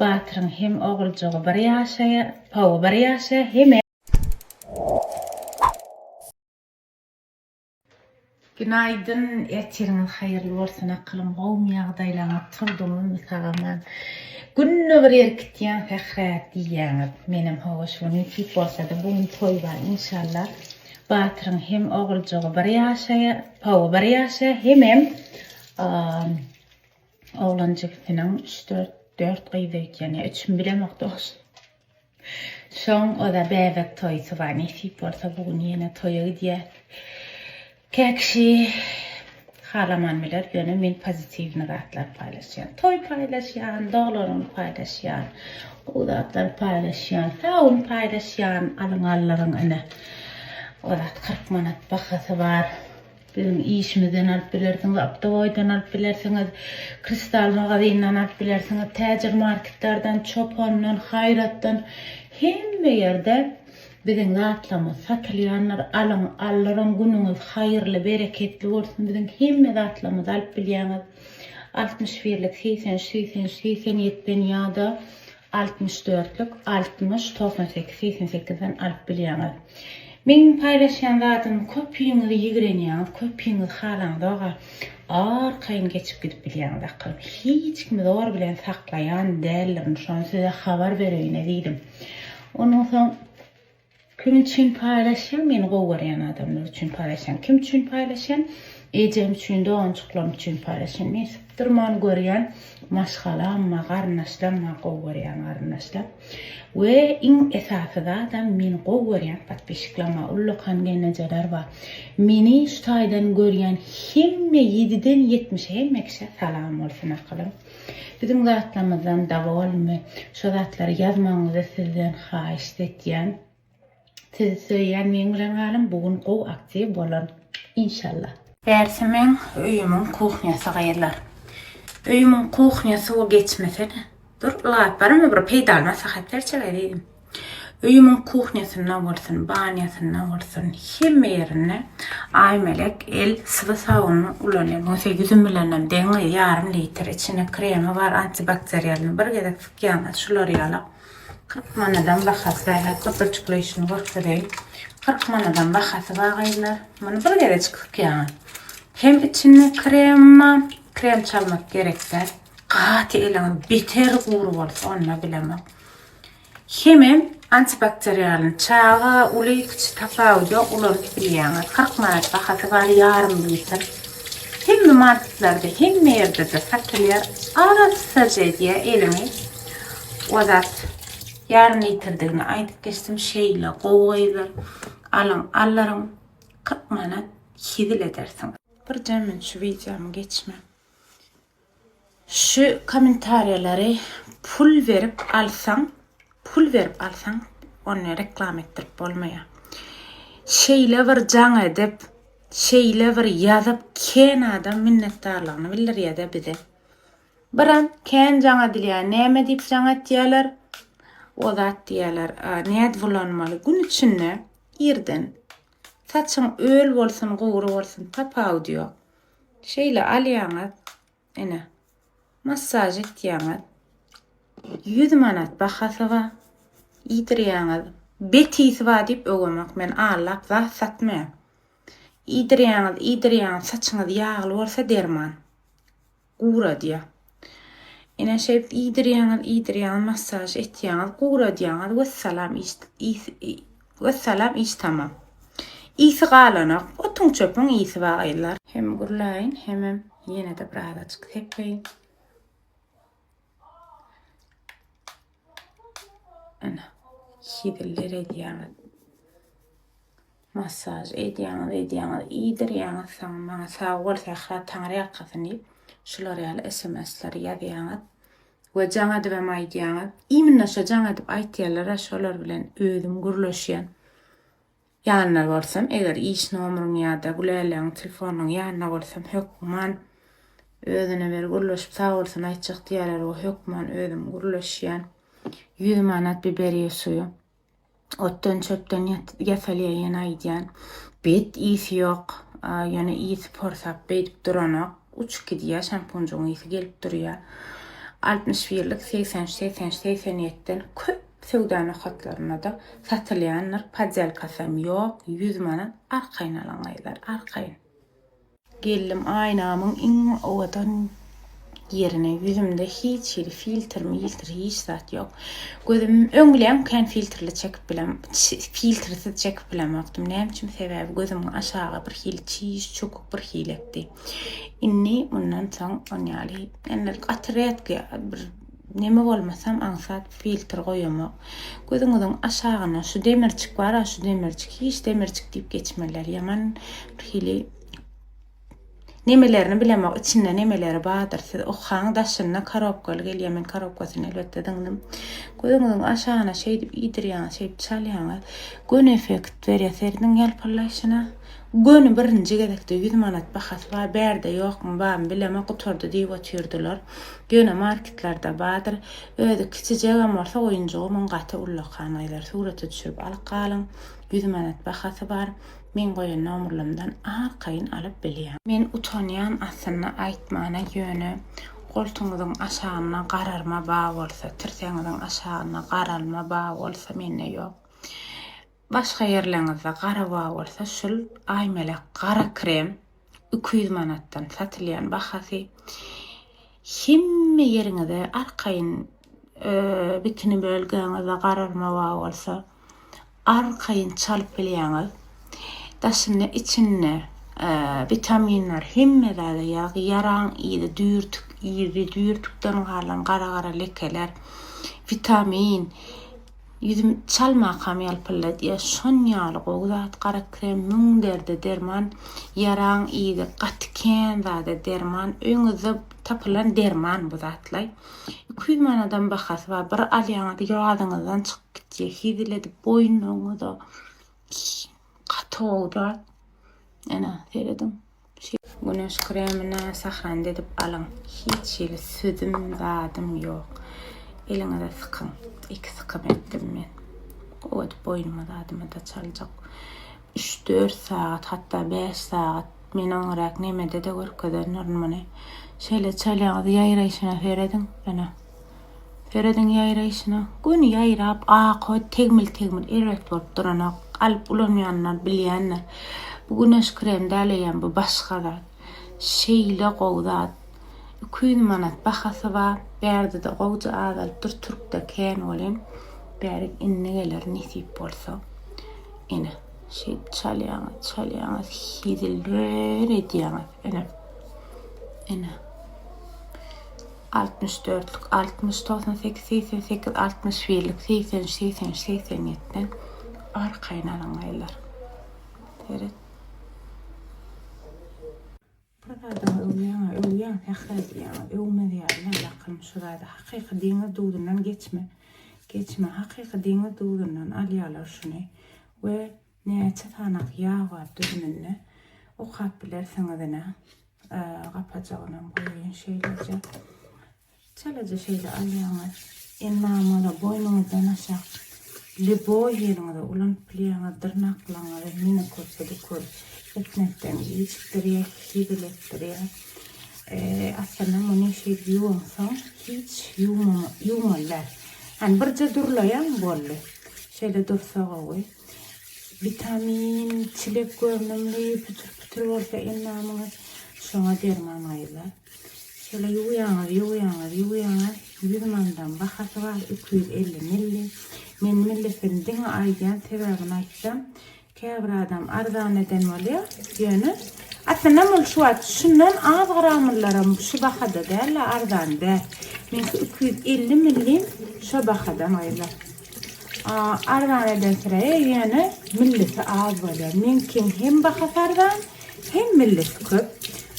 Batyryň hem oguljygy bir ýaşaýa, hawa bir ýaşaýa hemem. Günaýdyn, ertiriňiz haýyrly bolsun akylym gowmy ýagdaýlaňyz turduňyzmy sagaman günde bir ýer gitýäň sähra diýýäňiz menem hawa şu nesip bolsada bu gün toý bar inşallah Batyryň hem oguljygy bir ýaşaýa hawa bir ýaşaýa hemem Oglan jigisiniň üç-dört, dört gyz öýtýän, ýa üçmi bilemok dogry. Soň oda bäbek toýsy bar, nesip bolsa bu gün ýene toýa gidýäs. Kä kişi halaman biler, ýöne men pozitiwny zatlar paýlaşýan. Toý paýlaşýan, doglan gün paýlaşýan, gowy zatlar paýlaşýan, sag gün paýlaşýan, alyň aldyryň ine. O zat 40 manat bahasy bar. Biziň işimizden alyp bilersiňiz, optowoýdan alyp bilersiňiz, Kristal magazyndan alyp bilersiňiz, Täjir marketlerden, Çopandan, Haýratdan hemme ýerde biziň zatlarymyz satylýandyr. Alyň, aldyryň, günüňiz haýyrly, bereketli bolsun. Biziň hemme zatlarymyzy alyp bilýäňiz. 61-lik, 83, 83, 87-den ýa-da 64 lük, 60, 98, 88-den alyp bilýäňiz. Meň paýlaşýan zadym köpüňiz ýigrenýäňiz, köpüňiz halaňzog-a arkaýyn geçip gidip bilýäňiz akylym. Hiç kimi zor bilen saklaýan däldirin, şony size habar bereýin ezizim. Ondan soň Kim üçin paýlaşýan? Meni gowy görýän adamlar üçin paýlaşýan. Kim üçin paýlaşýan? Ejem üçin, doganjyklarym üçin paýlaşýan. Men sypdyrman görýän maşgalam bar, garyndaşlarym bar, gowy görýän garyndaşlar. We iň esasy zadam meni gowy görýän podpisçiklerim bar, ullakan gelnejeler bar. Meni şu taýdan görýän hemme ýediden ýetmişe hemme kişä salam bolsun akylym. Biziň zatlarymyzdan dowolny. Şo zatlary ýazmagyňyzy sizden haýyşt etýän. Sizi söýýän meň bilen galyň bu gün gowy aktiw bolar inşallah. Bärsi meň öýümiň kuhnýasy gyzlar. Öýümiň kuhnýasy bu geçmesene. Dur ylaýyp barmy bir peýdaly maslahat berjek ezizim. Öýümiň kuhnýasynda bolsun, banýasynda bolsun, hemme ýerinde Aýmelek el sywy sabynyny ulanýan. Bolsa ýüzüm bilenem deň ýarym litr içinde kremi bar antibakterialny bir gezek sykýaňyz şular ýaly 40 manadan bahasy bar. Köpürjikleýşini görkezeýin. 40 manadan bahasy bar gyzlar. Muny bir gezejik sykýaňyz. Hem içinde krem bar, krem çalmak gerek däl. Gaty eliňiz beter gury bolsa onda bilemok. Hemem antibakterialny çaga uly kiçi tapawudy ýok ulanyp bilýäňiz. 40 manat bahasy bar ýarym litr. Hemme marketlerde hemme ýerde-de satylýar. Arassaja edýär eliňi. O zat ýarym litrdigini aýdyp geçdim. Şeýle gowy gyzlar. Alyň alyryň 40 manat hezil edersiňiz. Birje men şu wideomy geçme. Şu kommentariýalary pul berip alsaň, pul berip alsaň, ony reklama etdirip bolmaýar. Şeýle bir jaň edip, şeýle bir ýazyp kän adam minnetdarlygyny bildirýär-de bize. Biram kän jaň edilýär. Näme diýip jaň etýärler? O zat diýýärler, nädip ulanmaly? Gün içinde irden saçyň öl bolsun, gury bolsun, tapawudy ýok. Şeýle alýaňyz. Ine. Massaž etýäňiz. 100 manat bahasy bar. Iýdirýäňiz. Bet ysy bar diýip öwemek. Men allap zat satmaýan. Iýdirýäňiz, iýdirýäňiz, saçyňyz ýagly bolsa derman. Guradýar. Ine şeýdip iýdirýäňiz, iýdirýäňiz, massaž etýäňiz, guradýaňyz, wessalam iş, wessalam iş tamam. Ysy galanok. Otuň çöpüň ysy bar gyzlar. Hem gürläýin, hemem ýene-de birazajyk sepeýin. Ine, heziller edýäňiz. Massaž edýäňiz, edýäňiz, iýdirýäňiz, soň maňa sag bol Sähra, Taňry ýalkasyn diýip, şular ýaly SMS-leri ýazýaňyz we jaň edibem aýdýaňyz. Imенно şo jaň edip aýtýanlar-a şolar bilen özüm gürleşýän. Ýanynda bolsam, eger iş nomeryň ýa-da Gülälegiň telefonynyň ýanynda bolsam hökman özüne bir gürleşip sag bolsun aýtjak diýýärler we hökman özüm gürleşýän. 100 manat biberiýe suýy. Otdan çöpden ýasalýar ýene aýdýan. Bet ysy ýok. Ýöne ysy porsap beýdip duranok. Uçup gidýär şampunjygyň ysy gelip durýar. 61 lik 83, 83, 87-den köp söwda nokatlarynda-da satylýandyr. Poddelkasam ýok, 100 manat arkaýyn alyň gyzlar, arkaýyn. Geldim aýnamyň iň owadan ýerine ýüzümde hiç hili filtr miltr hiç zat ýok. Gözüm öň bilýän kän filtrli çekip bilem filtrsiz çekip bilemokdym. Näme üçin sebäbi gözümiň aşagy bir hili çiş çökük bir hilekdi. Indi mundan soň on ýaly indi gaty redki bir neme bolmasam aňsat filtr goýamok. Gözüňiziň aşagyna şu demirjik bar-a şu demirjik hiç demirjik diýip geçmeliler. Ýaman bir hili nemelerini bilemok içinde nemeleri bardyr. Siz okaň daşynda korobkaly gelýär. Men korobkasyny elbetde zyňdym. Gözüňiziň aşagyna şeýdip iýdirýäňiz, şeýdip çalýaňyz. Göni effekt berýär serediň ýalpyllaýşyna. Göni birinji gezekde 100 manat bahasy bar. Bärde ýokmy, barmy bilemok, gutardy diýip otyrdylar. Ýöne marketlerde bardyr. Özi kiçijegem bolsa oýunjygy muň gaty ullakan gyzlar. Surata düşürip alyp galyň. 100 manat bahasy bar. Meň goýan nomerlamdan arkaýyn alyp bilýäň. Men utanýan aslynda aýtmana ýöne goltuňyzyň aşagynda gararma ba bolsa tirsegiňiziň aşagynda garalma ba bolsa mende ýok. Başga ýerleňizde gara ba bolsa şul Aýmelek gara krem 200 manatdan satylýan bahasy. Hemme ýeriňize arkaýyn bikini bölgäňizde garalma ba bolsa arkaýyn çalyp bilýäňiz. Daşynda içinde witaminler hemme zada ýag, ýaraň yzy, düýrtük yzy, düýrtükden galan gara-gara lekeler, witamin, Ýüzüm çalmakam ýalpyldadýa şon ýaly gowy zat gara krem müň derde derman ýaraň yzy gaty kän zada derman öýüňizde tapylan derman bu zatlaý 200 manadam bahasy bar bir alýaňyz ýadyňyzdan çykyp gitýä hezil edip boýnuňyza gaty gowy zat ene serediň. Güneş kremini sahranda edip alyň. Hiç hili sözüm zadym ýok. Eliňize sykyň. Iki sykym etdim men. Gowy edip boýnuma zadyma-da çaljak. Üç-dört sagat, hatda bäş sagat. Men oňräk nemede-de görkezendirin muny. Şeýle çalýaňyz, ýaýraýşyna serediň. Ene. Serediň ýaýraýşyna. Göni ýaýrap, ak ot tegmil-tegmil erbet bolup duranok. Alyp ulanýanlar bilýändir. Bu güneş krem däl eýýäm bu başga zat. Şeýle gowy zat. 200 manat bahasy bar. Bärde-de gowja azalypdyr. Türkde kän welin. Bärik indi geler nesip bolsa. Ene, şeýdip çalýaňyz, çalýaňyz, heziller edýäňiz. Ene. Ene. Altmyş dörtlük, 60, 98, 88, 61-lik, 83, 83, 87-den arkaýyn alyň gyzlar. Seret. Bir zadyňy öwýäň-ä, öwýäň, sähra diýýäň, öwmez ýaly däl akylym şu zady. Hakyky deňiz duzundan geçme. Geçme, hakyky deňiz duzundan alýarlar şuny. We näçe sanak ýag bar düzüminde okap bilersiňiz ine. Gapajygynam goýaýyn şeýleje. Çalaja şeýle alýaňyz. Endamyňyza, boýnuňyzdan aşak lýuboý ýeriňize ulanyp bilýäňiz. Dyrnaklaryňyzy minikur, pedikur etmekden gijikdirýär, hezil etdirýär. Aslynda muny şeýdip ýuwaňsoň hiç ýuwmaly däl. Hani birje durlaýaň boldy. Şeýle dursa gowy. Witamin, çilek görnümli, pütür-pütür bolsa endamyňyz, şoňa derman gyzlar. Şeýle ýuwýaňyz, ýuwýaňyz, ýuwýaňyz, 100 manadam bahasy bar, 250 milli. Men millisini diňe aýdýan, sebäbini aýtsam, käbir adam arzan eden bolýar, ýöne aslynda ol şu wagt şundan az gramlylaram şu bahada däl-de, arzan däl. Meňki 250 millim şo bahadan gyzlar. Arzan edensireýär ýöne millisi az bolýar. Meňkiň hem bahasy arzan, hem millisi köp.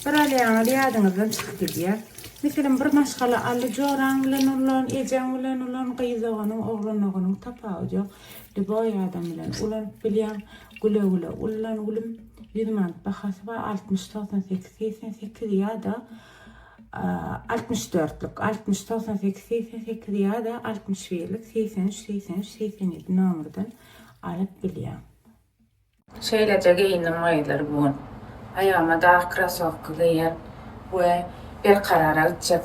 Bir alýaňyz ýadyňyzdan çykyp gidýär. Meselem bir maşgala aldy joraň bilen ulan, ejeň bilen ulan, gyz doganyň, oglan doganyň tapawudy ýok. Lýuboý adam bilen ulanyp bilýäň. Güle güle ullan gülüm. 100 manat bahasy bar 60 98 88 ýa-da Altmyş dörtlük, altmyş, 98, 88 ýa-da altmyş birlik, 83, 83, 87 nomerden alyp bilýäň. Şeýleje geýindim gyzlar bu gün. Aýagyma dag krasowka geýen we. Berkarara gitjek.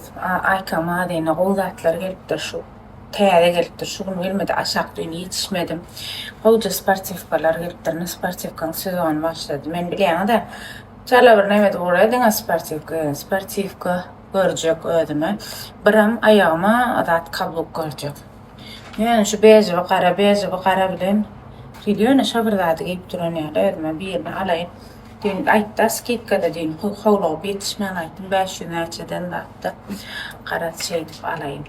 Aýka magazyna gowy zatlar gelipdir şu. Täze gelipdir. Şu gün gelmedi. Aşak düýn ýetişmedim. Gowja sportiwkalar gelipdir. Indi sportiwkaň sezony başlady. Men bilýäňiz-ä, çala bir neme edip ugraýar, diňe sportiwka, sportiwka görjek özüme. Biram aýagyma zat kabluk görjek. Ýöne şu bežewi gara, bežewi gara bilen hili ýöne şo bir zady geýip duran ýaly özüme birini alaýyn. Düýn aýtda skidkada düýn howlugyp ýetişmän aýtdym 500 näçeden zatda. Garaz şeýdip alaýyn.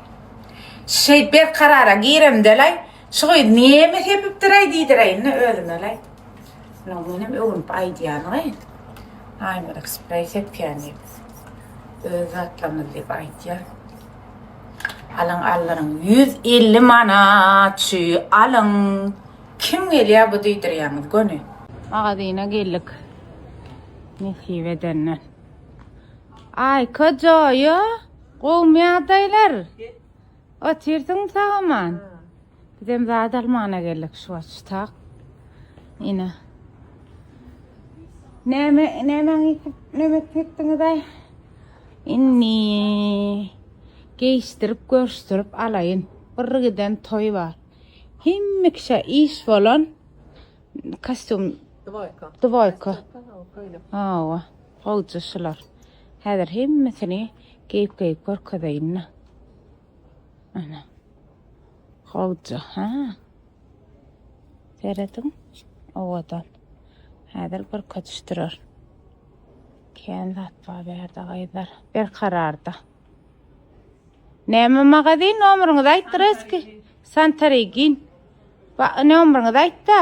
Şeýdip berkarara giremdelaý şu gyz neme sepipdiraý diýdiräýin-de özümelaý. Muny menem öwünip aýdýan-aý. Aýmyryk spreý sepýän diýip. Öz zatlarymyz diýip aýdýan. Alyň aldyryň 150 manat şu alyň. Kim gelýär bu diýdirýäňiz göni. Magazyna geldik. Nesip edenden. Aýka joýa, gowmy ýagdaýlar? Otyrsyň sag-aman. Bizem zat almana geldik şu wagt şu tak. Ine. Näme, nämäň näme etdiňiz-aý? Indi geýişdirip, görüşdirip alaýyn. Bir giden toý bar. Hemme kişä iş bolan kostýum Dwoýka. Dwoýka. Hawa, gowja şular. Häzir hemmesini geýip-geýip görkezeýin-de. Ana. Gowja, ha? Serediň, owadan. Häzir görkezişdirer. Kän zat bar bu ýerde gyzlar. Berkararda. Näme magazin nomeryňyzy aýtdyr eski. Santarigin. Ba nomeryňyzy aýtda.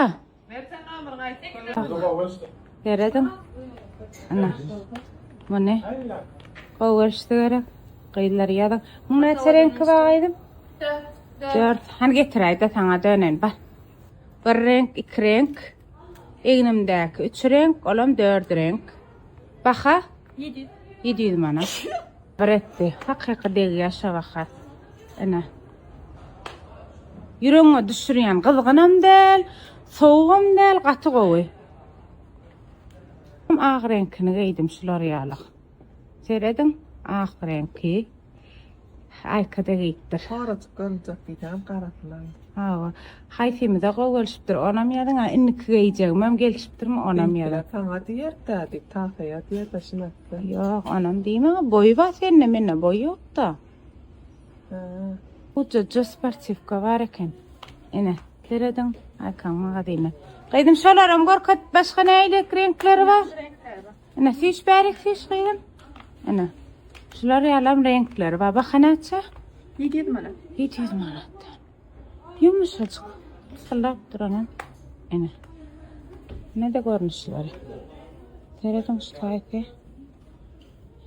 Serediň. Ana. Muny. Gowy görüşdi gerek. Gyzlar ýazyň. Muň näçe reňki bar gyzym? Dört. Hany getiräýde saňa döneýin. Bar. Bir reňk, iki reňk. Egnimdäki üç reňk, olam dört reňk. Baha? 700. 700 manat. Bir etdi. Hakyky degýär şo baha. Ine. Ýüregiňe düşürýän gyzgynam däl, sowugam däl, gaty gowy. Ak reňkini geýdim şular ýaly. Serediň, ak reňki. Aýka-da geýipdir. Horajyk görünjek diýseňem garasylan. Hawa. Haýsymyza gowy gelşipdir, onam ýazyň, a indiki geýjegimem gelşipdirmi, onam ýazyň. Saňa diýer-dä diýip, Tasaýa diýer-dä şinatda. Ýok, onam diýme, boýy bar sende, mende boý ýok-da. Hä. Ujaja sportiwka bar eken. Ine, serediň, Aýkaň magazyny. Gyzym, şolaram görkez, başga nähili reňkleri bar? Ine, süýş bärik süýş gyzym. Ine. Şular ýalam reňkleri bar. Baha näçe? 700 manat. 700 manat. Ýumşajyk. Syllap duranam. Ine. Ne de görnüşleri. Serediň şu taýpy.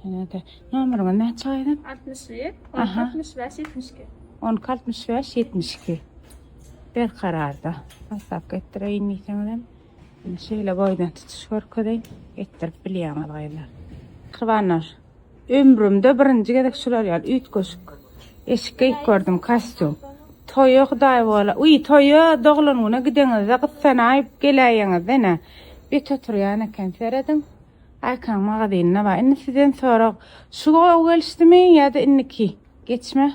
Ine de. Nomeryňyz näçe gyzym? 61, 65, 72. 12 65 72. Berkararda. Hasap etdireýin diýseňizem. Ine şeýle boýdan tutuş görkezeýin. Etdirip bilýäňiz gyzlar. Mähribanlar, ömrümde birinji gezek şular ýaly üýtgeşik eşik geýip gördüm, kostýum. Toýa Hudaý bola, uý, toýa doglan güne gideňizde gyssanaýyp geläýeňizde ine, bet oturýan eken, serediň. Aýkaň magazynynda bar. Indi sizden sorag, şu gowy gelişdimi ýa-da indiki? Geçme.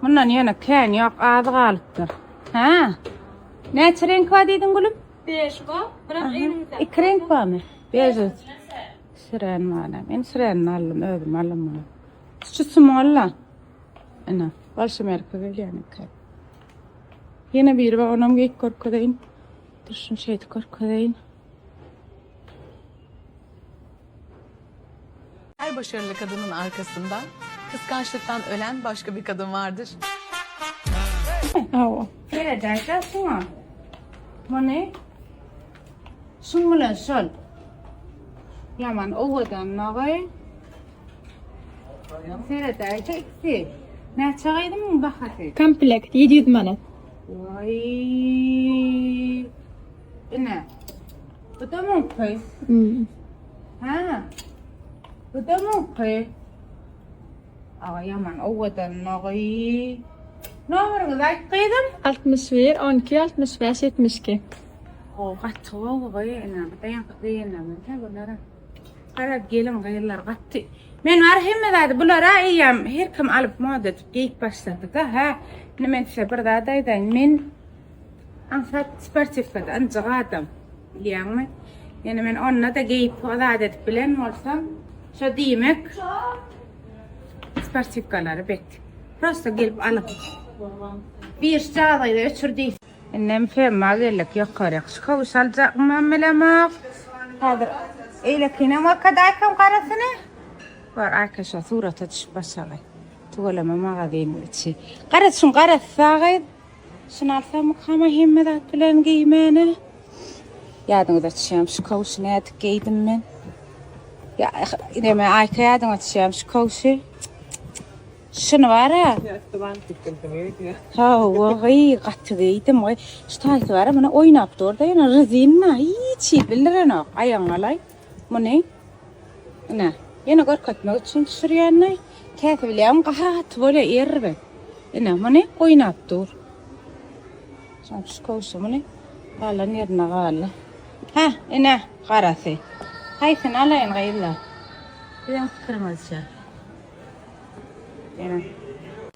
Mundan ýöne kän ýok, az galypdyr. Hä? Näçe reňk bar diýdiň gülüm? 5 bar. Biram egnimizde. Iki reňk barmy? Bež. Süren bar. Men sürenini aldym, özüm aldym muny. Şu smolla. Ine, bolşy merke gelýän eken. Ýene biri bar, onam geýip görkezeýin. Dur şuny şeýdip görkezeýin. Her başarılı kadının arkasında kıskançlıktan ölen başka bir kadın vardır. Hawa. Seredäýdä şuňa. Muny şuň bilen şol. Ýaman owadanlygy. Seredäýdä ikisi. Näçe gyzym muň bahasy? Komplekt 700 manat. Waý. Ine. Bu-da muňky. Hä? Bu-da muňky. Aga ýaman owadanlygy. Nomeryňyzy aýt gyzym. 61 12 65 72. Gowy gaty gowy gyz ine bu-da ýaňky geýenlerden bulara. Garaz gelin gyzlar gaty. Men bar hemme zady bulara eýýäm her kim alyp moda edip geýip başlady-da, hä. Indi men size bir zat aýdaýyn. Men aňsat sportiwkada ynjyk adam. Bilýäňmi? Ýöne men onda-da geýip o zat edip bilen bolsam, şo diýmek sportiwkalary bet. Prosta gelip alyp. Bir jagdaýda öçür diýse. Indem ferma geldik ýokaryk. Şu kowuş aljakmam bilemok. Häzir eýlekinem görkedaýkam garasyny. Bar Aýka şo surata düşüp başaly. Tüweleme magazynyň içi. Garaz şuň garasy sagy. Şuny alsamykama hemme zat bilen geýmäne. Ýadyňyza düşýärmi şu kowşy nädip geýdim men? Ýa neme Aýka ýadyňa düşýärmi şu kowşy? Şuny bara. Hawa, gyý, gaty geýdim gyý. Şu taýsy bara muny oýnap dur-da ýöne rezinna hiç hili bildirenok. Aýagyňa alaý. Muny ine, ýene görkezmek üçin düşürýänmi? Käsi bilýäňmi gaty bolýar erbet. Ine, muny oýnap dur. Şoň şu kowşy muny galan ýerine galdy. Hä, ine, garasy. Haýsyny alaýyn gyzlar? Siziň pikiriňizçe? Ine.